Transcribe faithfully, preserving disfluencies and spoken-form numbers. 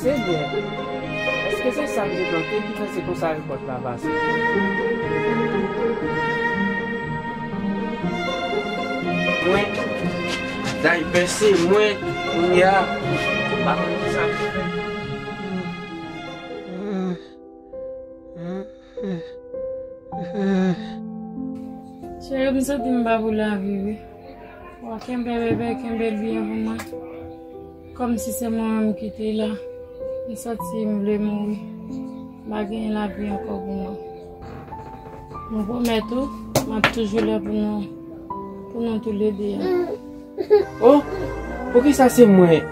Senyè, èske se sa m te plante ki fè se konsa rekòt la pase? Mwen, daypè se mwen, kounye a, m pa konn ki sa pou fè. Cheri, m santi m pa pou lavi, wi. Wa kenbe bebe, kenbe l byen pou mwen. Kòmsi se mwen menm ki te la. M santi m vle mouri. M pa genyen lavi ankò pou mwen. Mwen pwomèt ou, m ap toujou la pou nou, pou nou toulede. Oh, poukisa se mwen?